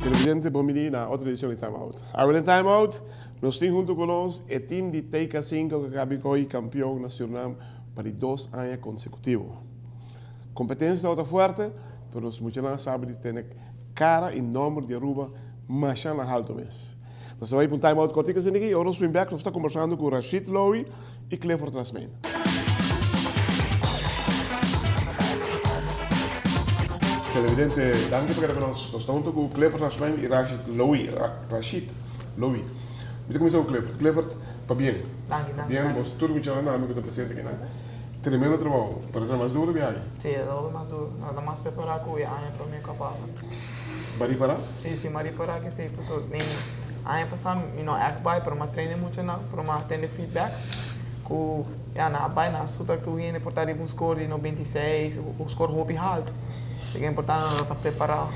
Televidente bon bini na otro edicion di Time Out. Awe den Time Out nos tin hunto cu nos e team di TK 5 cu a cabi coy campeon na Surinam pa di dos aña consecutivo. Competencia tabata fuerte pero nos muchanan a sabi di tene cara y nomber di Aruba masha na halto mes. Nos ta bai pa un time out cortico asina aki y ora nos bin bek nos ta combersando cu Rashid Lowy y Clifford Rasmijn. Televidente, danki pa keda cu nos. Nos ta hunto cu Clifford Rasmijn y Rashid Lowy. Rashid Lowy. Mi ta cuminsa cu Clifford. Clifford, pabien. Danki, danki. Pabien, bos tur muchanan ami cu ta presente akinan. Tremendo trabou, pero ta mas duro biaha. Sí, e tabata mas duro. No ta mas prepará ku e aña promé ku a pasa. Bo a ripará? Sí, sí, mi a ripará ke sí. Pasobra den aña pasá mi no ègt bai, pero mi a train e muchanan, pero mi a tende feedback ku ya nan a bai, nan a suta tur hende por ta riba un score di 96, un score hopi haltu. Esei importante nan ta prepará,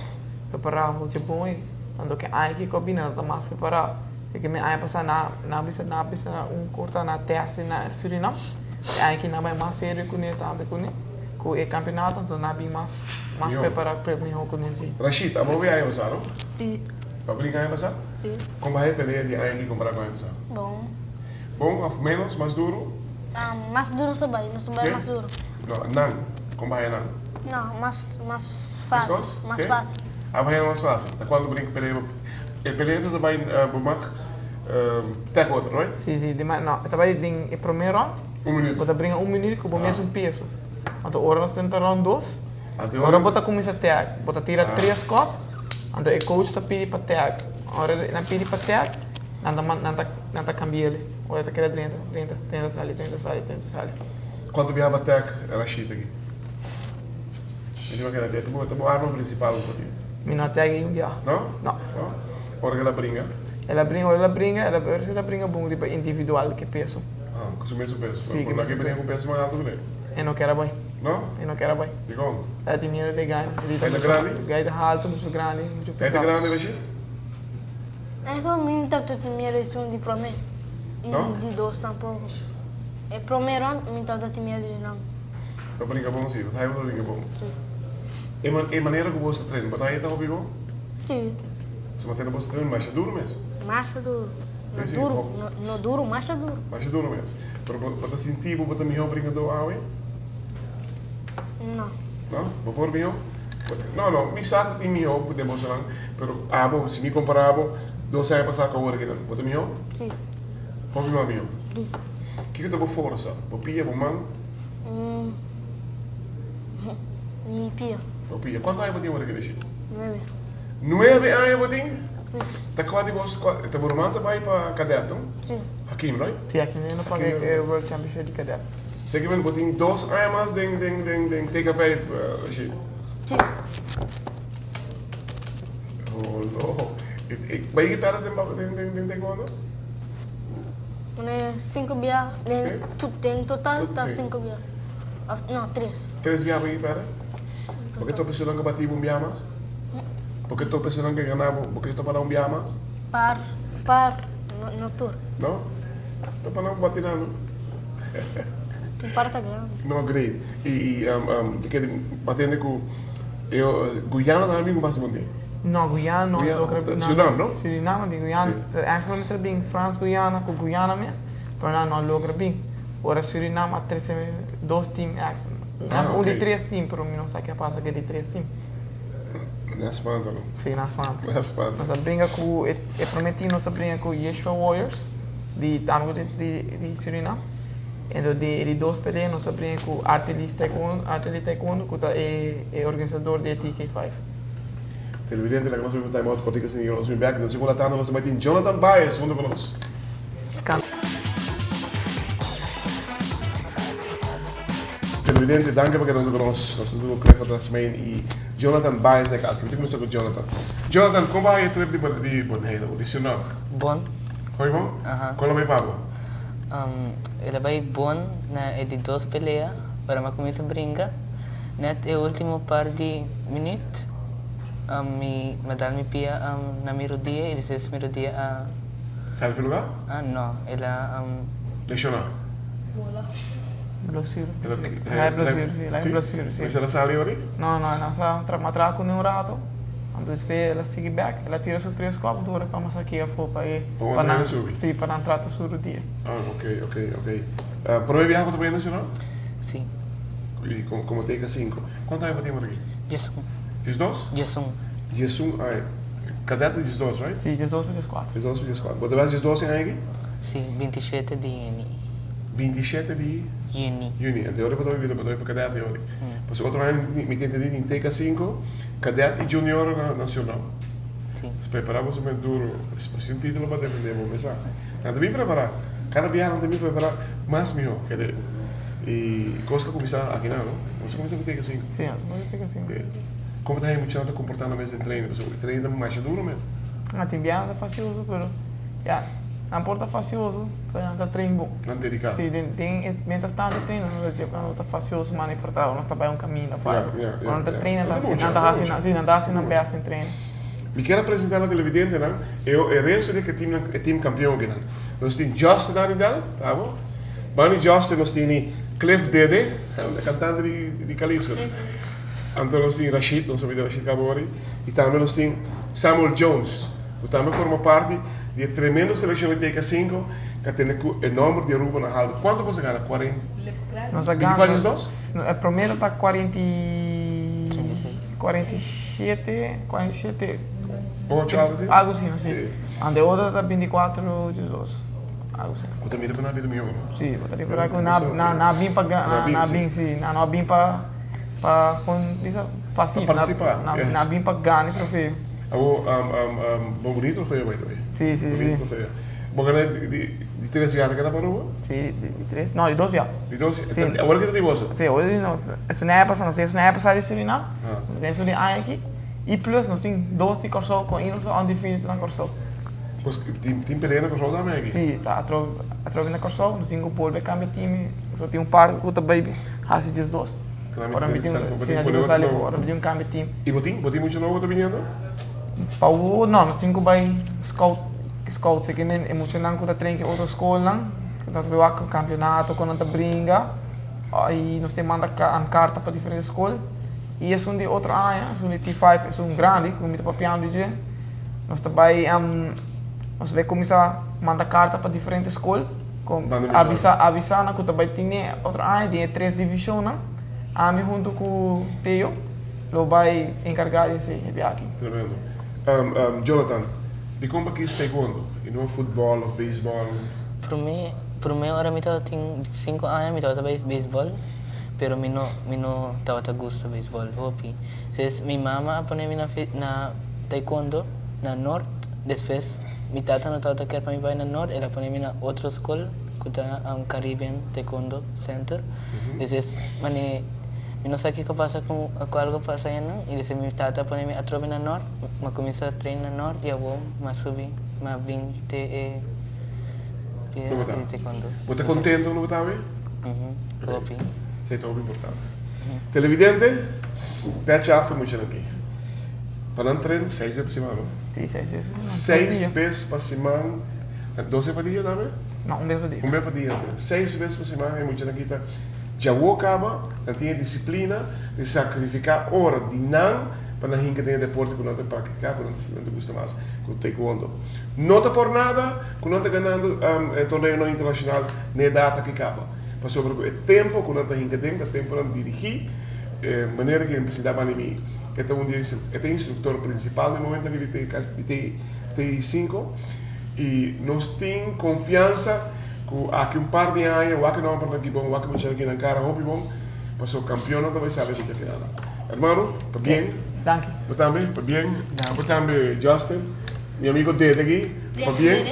prepará hochi bon ei. Tanto ke aña aki ku a bini nan ta mas prepará. Esei mi aña pasá nan a bisa nan a bisa un korta nan a tèst na Surinam. E aña aki nan bai mas serio kuné tambe kuné ku e kampeonato anto nan a bin mas mas prepará mihó kuné si. Rashid, abo bai aña pasá no? Si. Bo a brinka aña pasá? Si. Kon bai e pelea di aña aki kompará ku aña pasá? Bon. Bon òf ménos, mas duru? Mas duru nos a bai, nos a bai mas duru. No, nan, kon bai nan? No, mas mas fásil, mas fásil. A bai mas fásil. Ta kuantu brinka pelea? E pelea ta bai bo mag tèk otro, right? Si, si, di no, e ta bai den e promé rònt. Un minuut. Bo ta bringa un minuut ku bo mesun peso. Anto ora nos tenta rònt dos, ora bo ta kuminsá tèk, bo ta tira tres kòp, anto e coach ta pidi pa tèk. Ora nan pidi pa tèk, nan ta nan ta nan ta kambi'el. Ora e ta keda drenta, drenta, drenta sali, drenta sali, drenta sali. Kuantu biaha bo tèk Rashid aki? Mi ta imagina ta bo arma prinsipal ku bo tin. Mi no a tèk un biaha. No? No. No? Ora ku el a bringa? El a bringa, ora el a bringa, el a ora el a bringa bon riba individual ku peso. Ah, ku su mesun peso. Si, ku su mesun peso. Pero no ke bringa ku peso mas alto ku ne? E no ker a bai. No? E no ker a bai. Dikon? El a tin miedu di gana. E ta grandi? E ta haltu, muchu grandi, muchu pesado. E ta grandi, Rashid? Eso mi no tabata tin miedu esun di prome y di dos tampoco. E prome round mi tabata tin miedu di nan. Bo brinca bon si, bo ta haya bo ta brinca bon. Si. E manera cu bo sta train, bo ta haya ta hopi bon? Si. So manera bo sta train masha duro mes? Masha duro. No duro, no duro, masha duro. Masha duro mes. Pero bo ta sinti bo bo ta miho brincador awe? No. No? Bo por miho? No, no, mi sa cu tin miho den bosonan, pero abo, si mi compara abo dos aña pasa cu awor akinan, bo ta miho? Si. Hopi mas miho? Si. Kico ta bo forsa? Bo pia, bo man? Mi pia. Bo pia. Cuanto aña bo tin awor aki, Rashid? Nuebe. Nuebe aña bo tin? Si. Ta cua di bos, ta bo ruman ta bay pa cadet, no? Si. Hakim, right? Si, Hakim no paga e World Championship di cadet. Seki men bo tin dos aña mas den den den den TK vijf Rashid. Si. Oh no. Bay ki perde den den den den taekwondo? Mane cinco bia den den total ta cinco bia. Of no tres. Tres bia bay ki perde? Bo ke topa esunnan ke bati bo un bia mas? Bo ke topa esunnan ke gana bo? Bo ke topa nan un bia mas? Par par no no tur. No? Topa nan ku bati nan no. Un par ta grandi. No great. I i ti kere batende ku e Guyana ta amigu mas bon tin? No Guyana no logra Surinam no? Surinam di Guyana. Eigenlijk mester bin Frans Guyana ku Guyana mes pero nan no a logra bin. Ora Surinam a trese dos team extra. Un di tres team pero mi no sa ke a pasa ku e di tres team. Na spanta no? Si na spanta. Na spanta. Nos a bringa ku e prome team nos a bringa ku Yeshua Warriors di tambe di di Surinam. Ento di e di dos pelea nos a bringa ku Artelis Taekwondo Arteli Taekwondo ku ta e e organisador di e TK five. Televidente laga nos bai pa time out kòrtika sin nos bin bèk. Na segunda tanda nos ta bai tin Jonathan Baez huntu ku nos. Televidente danki pa keda huntu ku nos. Nos ta huntu ku Clifford Rasmijn i Jonathan Baez na e kas. Mi ta kuminsá ku Jonathan. Jonathan kon bo haña e trip di di Boneiru, di Surinam? Bon. Hopi bon? Aha. Kon lo bai pa bo? El a bai bon na e di dos pelea, ora mi a kuminsá bringa. Net e ultimo par di minuut mi a dal mi pia na mi rodia y despues mi rodia a. Sali for lugar? No, el a. Lesiona? Blessure. El a blessure, si. El a blessure, si. Mester a sali ori? No, no, no. El a traha cu un rato. Anto despues el a sigui bek. El a tira su tres kop dor pa masaki afo pa e. Pa nan subi? Si, pa nan trata su rodia. Ah, ok, ok, ok. Prome biaha ku ta bai nacional? Si. I komo teka sinku. Kuantu aña bo tin aki? Diesun. Diesdos? Diesun. Diesun aña. Kadet ta diesdos, right? Si, diesdos pa dieskuater. Diesdos pa dieskuater. Bo ta bai diesdos aña aki? Si, bintishete di yüni. Bintishete di? Yüni. Yüni. Anto e ora bo ta bai bira, bo ta bai pa kadet e ora. Pasobra otro aña mi ta entendí tin teka sinku, kadet i junior na nacional. Si. Prepará boso mes duro. Si un título pa defendé bo mes sa. Nan ta bin prepará. Kada biaha nan ta bin prepará mas mihó. Kende i kos ta kuminsá akinan, no? Nos a kuminsá ku teka sinku. Sí, nos a kuminsá ku teka sinku. Sí. Komo ta haya muchanan ta komportá nan mes den treino? Pasobra e treino ta masha duro mes. Nan tin biaha nan ta fasioso, pero ya, nan por ta fasioso, pero nan ta train bon. Nan dediká. Sí, den den e mientras tanto e treino nan ta dje ku nan no ta fasioso manera por ta nos ta bai un kaminda òf algu. Ya, ya, ya. Ora nan ta train nan ta hasi nan ta hasi nan, sí, nan ta hasi nan bèst den treino. Mi kier a presenta na televidentenan e e resto di e teamnan e team campeon akinan. Nos tin Justin Arindel, ta bo? Banda di Justin nos tini Cliff Dede, e cantante di di Calypso. Anto nos tin Rashid, nos a Rashid Kabori, y tambe nos tin Samuel Jones, cu tambe forma parti di e tremendo seleccion di TK sinku cu a tene cu e nomber di Aruba na halto. Cuanto boso a gana? Cuarenta? Nos a Binti gana, cuatro diesdos? e primero ta cuarenta y. 36. Cuarenta y siete, cuarenta y siete. Ocho, algo así? Algo así, sí. Ante otro ta 24, 12, algo así. Bo ta mira pa nan bira mihó, no? Sí, bo ta mira ku nan, nan, nan a bin pa Nan a bin, nan a sí. bin, sí. Nan no a bin pa, pa, kon bisa, pa sí. Pa partisipá, Nan, yes. nan a bin pa gana e trofeo. Awor, bo bonito trofeo by the way. Sí, sí, sí. Bonito trofeo. Bo gana di, di, di tres biaha ta keda pa Aruba? Sí, di, di tres, no, di dos biaha. Di dos, Sí. awor ki ta di boso? Sí, awor di nos. Esun aña pasá, nos tin esun aña pasá di Surinam, nos tin esun di aña aki. I plus nos tin dos di Kòrsou ku ainda ta undefeated na Kòrsou. Pues tin tin pelea na Kòrsou tambe aki? Sí, ta atrobe atrobe na Kòrsou. Nos tin ku bolbe kambia team. So tin un par ku ta bai hasi djes dos. Ora mi tin sí, nan tin ku sali afó. Ora mi tin ku kambia team. I bo tin bo tin mucha nobo ta biniendo? Pa awor no, nos tin ku bai scout scout seki men e muchanan ku ta train ku e otro skolnan. Nos bai wak kampionato ku nan ta bringa. I nos tin manda karta pa diferente skol. I esun di otro aña, esun di T5, esun grandi ku mi ta papiando di dje, nos ta bai nos ta bai kuminsá manda karta pa diferente skol ku avisa avisá nan ku ta bai tin e otro aña den e tres divishonnan. Ami huntu ku Theo lo bai enkargá di esei e biaha aki. Tremendo. Jonathan, dikon bakis taekwondo i no futbòl òf beisbòl? Promé promé ora mi tabatin sinku aña mi tabata bai beisbòl. Pero mi no mi no tabata gusta beisbòl hopi. Ses mi mama a pone mi na na taekwondo na Noord, despues mi tata no tabata kier pa mi bai na Noord, el a pone mi na otro skol ku ta Caribbean Taekwondo Center. Despues mane mi no sa kiko pasa ku ku algo pasa aynan i despues mi tata a pone mi atrobe na Noord, mi a kuminsa train na Noord i awor mi a subi mi a bin te e pia di taekwondo. Bo ta kontento ku bo ta awe? Hopi. Esei ta hopi importante. Televidente, pecha af e muchanan aki. Pa nan train seis bes pa siman, no? Sí, seis bes pa siman. Seis bes pa siman. Dos bes pa dia tambe? No, un bes pa dia. Un bes pa dia. Seis bes pa siman e muchanan aki ta djawo kaba, nan tin e disiplina di sakrifiká ora di nan pa nan hinka den e deporte ku nan ta praktiká, ku nan ta gusta mas, ku taekwondo. No ta por nada ku nan ta ganando e torneonan internashonal na e data ki kaba, pasobra ku e tempo ku nan ta hinka den ta temponan dirigí, e manera ku e presentá banda mi, e ta un di e ta instruktor prinsipal den momento aki di di T sinku i nos tin konfiansa ku aki un par di aña wak e nòmbernan ki bon, wak e muchanan ki nan kara hopi bon, pasobra kampionnan ta bai sali di dje final. Hermano, pabien. Danki. Bo tambe, pabien. Abo tambe, Justin. Mi amigo Dede aki, pabien.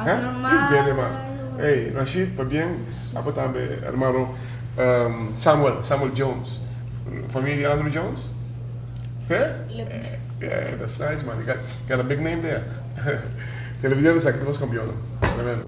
Hè? Is Dede man. Ey, Rashid, pabien. Abo tambe, hermano Samuel, Samuel Jones. Familia di Andrew Jones? Fe? Yeah, that's nice man. You got, got a big name there. Televidente sa ki ta nos kampionnan. Tremendo.